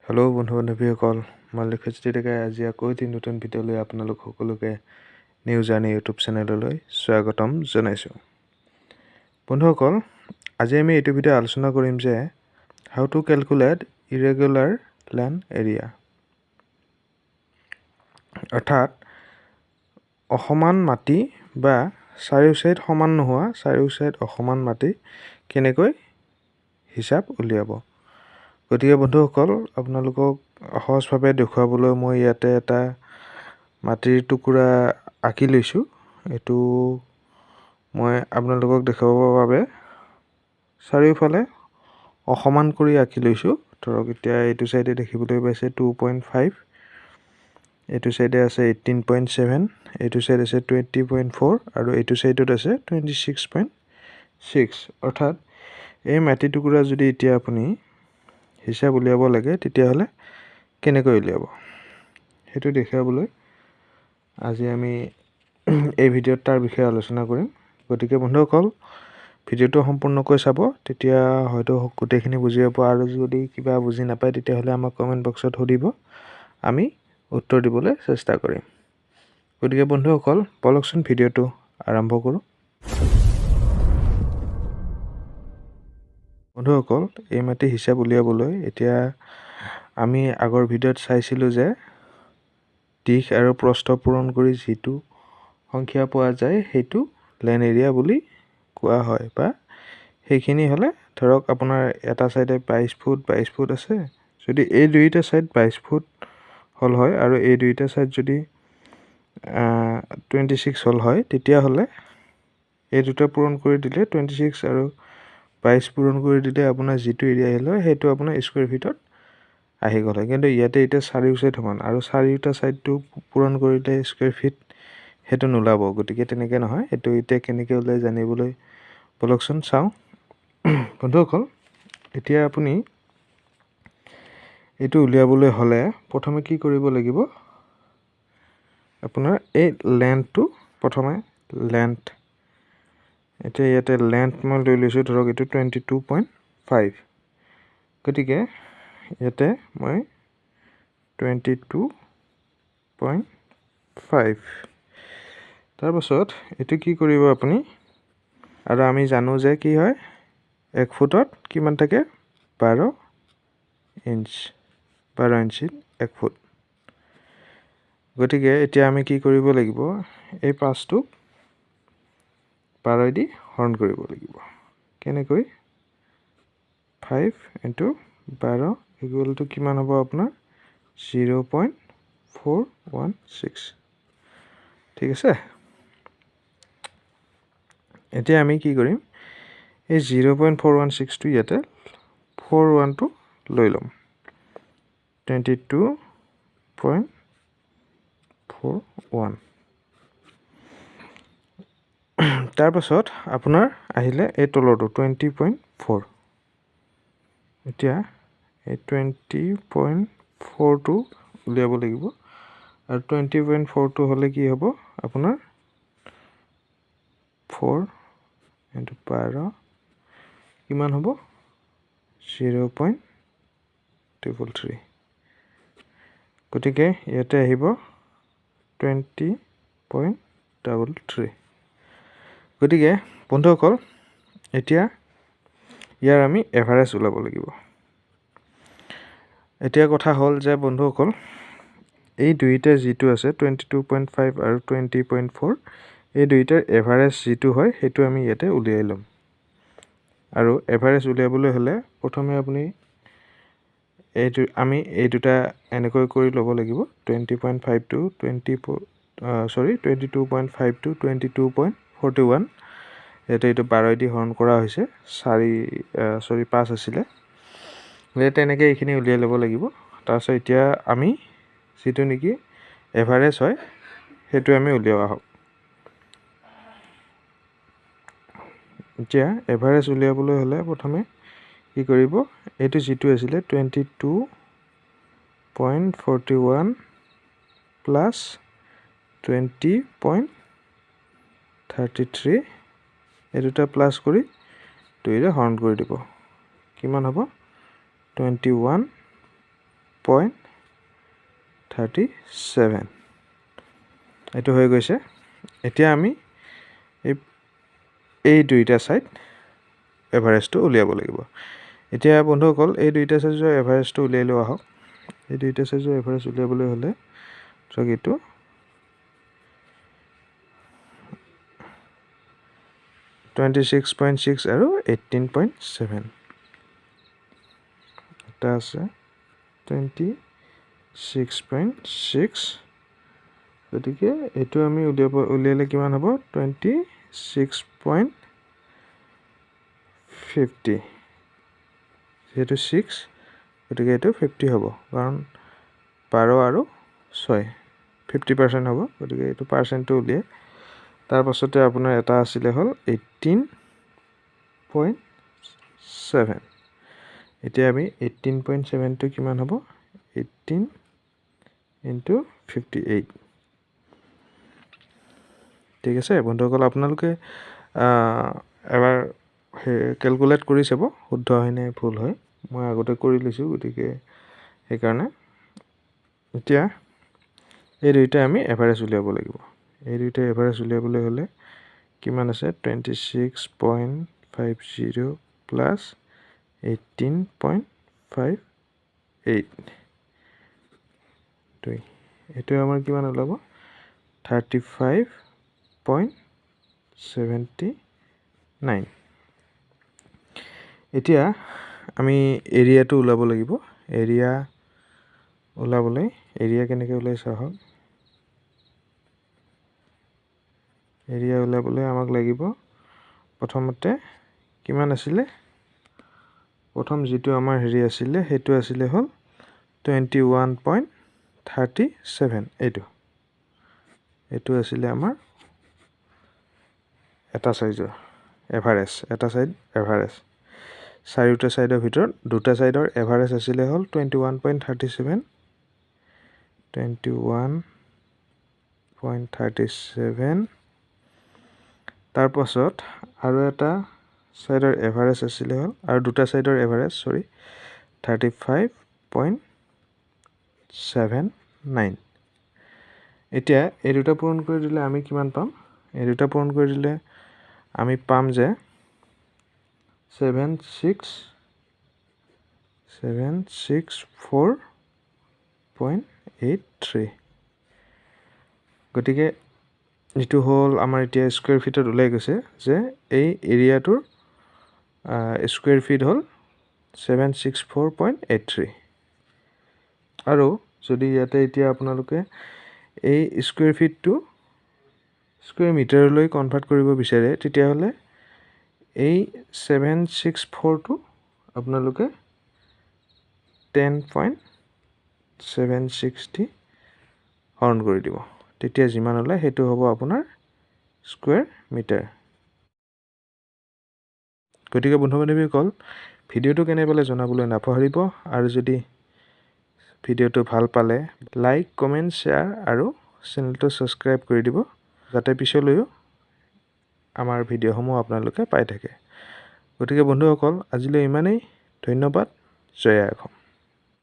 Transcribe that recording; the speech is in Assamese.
হেল্ল' বন্ধু বান্ধৱীসকল, মই লক্ষ্যজ্যোতি ডেকাই আজি আকৌ এটি নতুন ভিডিঅ' লৈ আপোনালোক সকলোকে নিউ জাৰ্ণি ইউটিউব চেনেললৈ স্বাগতম জনাইছোঁ। বন্ধুসকল, আজি আমি এইটো ভিডিঅ' আলোচনা কৰিম যে how to calculate irregular land area, অৰ্থাৎ অসমান মাটি বা চাৰিও চাইড সমান নোহোৱা, চাৰিও চাইড অসমান মাটি কেনেকৈ হিচাপ উলিয়াব। গতিকে বন্ধুসকল, আপোনালোকক সহজভাৱে দেখুৱাবলৈ মই ইয়াতে এটা মাটিৰ টুকুৰা আঁকি লৈছোঁ। এইটো মই আপোনালোকক দেখুৱাবৰ বাবে চাৰিওফালে অসমান কৰি আঁকি লৈছোঁ। ধৰক এতিয়া এইটো চাইডে দেখিবলৈ পাইছে 2.5, এইটো চাইডে আছে 18.7, এইটো চাইড আছে 20.4 আৰু এইটো চাইডত আছে 26.6। অৰ্থাৎ এই মাটি টুকুৰা যদি এতিয়া আপুনি হিচাপ উলিয়াব লাগে, তেতিয়াহ'লে কেনেকৈ উলিয়াব সেইটো দেখুৱাবলৈ আজি আমি এই ভিডিঅ'ত তাৰ বিষয়ে আলোচনা কৰিম। গতিকে বন্ধুসকল, ভিডিঅ'টো সম্পূৰ্ণকৈ চাব, তেতিয়া হয়তো গোটেইখিনি বুজি পাব। আৰু যদি কিবা বুজি নাপায় তেতিয়াহ'লে আমাক কমেণ্ট বক্সত সুধিব, আমি উত্তৰ দিবলৈ চেষ্টা কৰিম। গতিকে বন্ধুসকল, ব'লকচোন ভিডিঅ'টো আৰম্ভ কৰোঁ। বন্ধুসকল, এই মাটি হিচাপ উলিয়াবলৈ এতিয়া আমি আগৰ ভিডিঅ'ত চাইছিলোঁ যে দীঘ আৰু প্ৰস্থ পূৰণ কৰি যিটো সংখ্যা পোৱা যায় সেইটো লেণ্ড এৰিয়া বুলি কোৱা হয়। বা সেইখিনি হ'লে ধৰক আপোনাৰ এটা চাইডে 22 ফুট 22 ফুট আছে, যদি এই দুয়োটা চাইড 22 ফুট হ'ল হয় আৰু এই দুয়োটা চাইড যদি 26 হ'ল হয়, তেতিয়াহ'লে এই দুটা পূৰণ কৰি দিলে 26 আৰু 22 পূৰণ কৰি দিলে আপোনাৰ যিটো এৰিয়া আহিল হয় সেইটো আপোনাৰ স্কুৱেৰ ফিটত আহি গ'ল হয়। কিন্তু ইয়াতে এতিয়া চাৰিও চাইড সমান আৰু চাৰিওটা চাইডটো পূৰণ কৰিলে স্কুৱেৰ ফিট সেইটো নোলাব, গতিকে তেনেকৈ নহয়। এইটো এতিয়া কেনেকৈ ওলাই জানিবলৈ ব'লকচোন চাওঁ। বন্ধুসকল, এতিয়া আপুনি এইটো উলিয়াবলৈ হ'লে প্ৰথমে কি কৰিব লাগিব, আপোনাৰ এই লেন্থটো প্ৰথমে লেন্থ, এতিয়া ইয়াতে লেন্থ মই লৈ লৈছোঁ, ধৰক এইটো 22.5, গতিকে ইয়াতে মই 22.5। তাৰপাছত এইটো কি কৰিব আপুনি, আৰু আমি জানো যে কি হয়, এক ফুটত কিমান থাকে, 12 ইঞ্চ, 12 ইঞ্চিত এক ফুট। গতিকে এতিয়া আমি কি কৰিব লাগিব, এই পাঁচটোক 12 দি হৰণ কৰিব লাগিব। কেনেকৈ, 5 ইণ্টু 12 ইকুৱেল টু কিমান হ'ব আপোনাৰ 0.416। ঠিক আছে, এতিয়া আমি কি কৰিম, এই 0.416টো ইয়াতে 41টো লৈ ল'ম, 22.41। তাৰপাছত আপোনাৰ আহিলে এই তলৰটো 20.4। এতিয়া এই 20.4টো উলিয়াব লাগিব, আৰু 20.4টো হ'লে কি হ'ব আপোনাৰ 4 ইণ্টু 12 কিমান হ'ব, 0.333। গতিকে ইয়াতে আহিব 20.33। গতিকে বন্ধুসকল, এতিয়া ইয়াৰ আমি এভাৰেজ ওলাব লাগিব। এতিয়া কথা হ'ল যে বন্ধুসকল, এই দুয়োটা যিটো আছে 22.5 আৰু 20.4, এই দুয়োটাৰ এভাৰেজ যিটো হয় সেইটো আমি ইয়াতে উলিয়াই ল'ম। আৰু এভাৰেজ উলিয়াবলৈ হ'লে প্ৰথমে আপুনি এইটো আমি এই দুটা এনেকৈ কৰি ল'ব লাগিব, 20.5 টু 22.5 টু 22.41। ইয়াতে এইটো 12 দি হৰণ কৰা হৈছে, 5 আছিলে, গতিকে তেনেকৈ এইখিনি উলিয়াই ল'ব লাগিব। তাৰপিছত এতিয়া আমি যিটো নেকি এভাৰেজ হয় সেইটো আমি উলিয়াওঁ আহক। এতিয়া এভাৰেজ উলিয়াবলৈ হ'লে প্ৰথমে কি কৰিব, এইটো যিটো আছিলে 22.41 প্লাছ 20.33, এই দুটা প্লাছ কৰি দুইৰে হৰণ কৰি দিব, কিমান হ'ব 21 .37। এইটো হৈ গৈছে। এতিয়া আমি এই দুইটা ছাইড এভাৰেজটো উলিয়াব লাগিব। এতিয়া বন্ধুসকল, এই দুইটা চাইজৰ এভাৰেজটো উলিয়াই লোৱা হওক। এই দুইটা চাইজৰ এভাৰেজ উলিয়াবলৈ হ'লে ধৰক এইটো 26.6 আৰু 18.7 এটা আছে, 26.6। গতিকে এইটো আমি উলিয়ালে কিমান হ'ব? 26.50। যিহেতু ছিক্স, গতিকে এইটো ফিফটি হ'ব, কাৰণ 12 আৰু 6 50% হ'ব। গতিকে এইটো পাৰ্চেণ্টটো উলিয়াই তাৰপাছতে আপোনাৰ এটা আছিলে হ'ল 18.7। এতিয়া আমি 18.7টো কিমান হ'ব? 18 ইনটু 58। ঠিক আছে বন্ধুসকল, আপোনালোকে এবাৰ সেই কেলকুলেট কৰি চাব শুদ্ধ হয় নে ভুল হয়। মই আগতে কৰি লৈছোঁ, গতিকে সেইকাৰণে এতিয়া এই দুইটা আমি এভাৰেজ উলিয়াব লাগিব। এই দুইটা এভাৰেজ উলিয়াবলৈ হ'লে কিমান আছে? 26.50 প্লাছ 18.58, দুই, এইটো আমাৰ কিমান ওলাব? 35.79। এতিয়া আমি এৰিয়াটো ওলাব লাগিব। এৰিয়া ওলাবলৈ, এৰিয়া কেনেকৈ ওলাই চাওক। এৰিয়া ওলাবলৈ আমাক লাগিব প্ৰথমতে কিমান আছিলে? প্ৰথম যিটো আমাৰ হেৰি আছিলে সেইটো আছিলে হ'ল 21.37। এইটো আছিলে আমাৰ এটা চাইজৰ এভাৰেজ, এটা চাইড এভাৰেজ। চাৰিওটা চাইডৰ ভিতৰত দুটা চাইডৰ এভাৰেজ আছিলে হ'ল 21.37, 21.37। তাৰপাছত আৰু এটা চাইডৰ এভাৰেজ আছিলে হ'ল, আৰু দুটা চাইডৰ এভাৰেজ, চৰি, 35.79। এতিয়া এই দুটা পূৰণ কৰি দিলে আমি কিমান পাম? এই দুটা পূৰণ কৰি দিলে আমি পাম যে 764.83। গতিকে যিটো হ'ল আমাৰ এতিয়া স্কুৱেৰ ফিটত ওলাই গৈছে যে এই এৰিয়াটোৰ স্কুৱেৰ ফিট হ'ল 764.83। আৰু যদি ইয়াতে এতিয়া আপোনালোকে এই স্কুৱেৰ ফিটটো স্কুৱেৰ মিটাৰলৈ কনভাৰ্ট কৰিব বিচাৰে, তেতিয়াহ'লে এই 764টো আপোনালোকে 10.76 দি হৰণ কৰি দিব, তেতিয়া যিমান ওলায় সেইটো হ'ব আপোনাৰ স্কুৱেৰ মিটাৰ। গতিকে বন্ধু বান্ধৱীসকল, ভিডিঅ'টো কেনে পালে জনাবলৈ নাপাহৰিব, আৰু যদি ভিডিঅ'টো ভাল পালে লাইক, কমেণ্ট, শ্বেয়াৰ আৰু চেনেলটো ছাবস্ক্ৰাইব কৰি দিব, যাতে পিছলৈও আমাৰ ভিডিঅ'সমূহ আপোনালোকে পাই থাকে। গতিকে বন্ধুসকল, আজিলৈ ইমানেই। ধন্যবাদ। জয় আই অসম।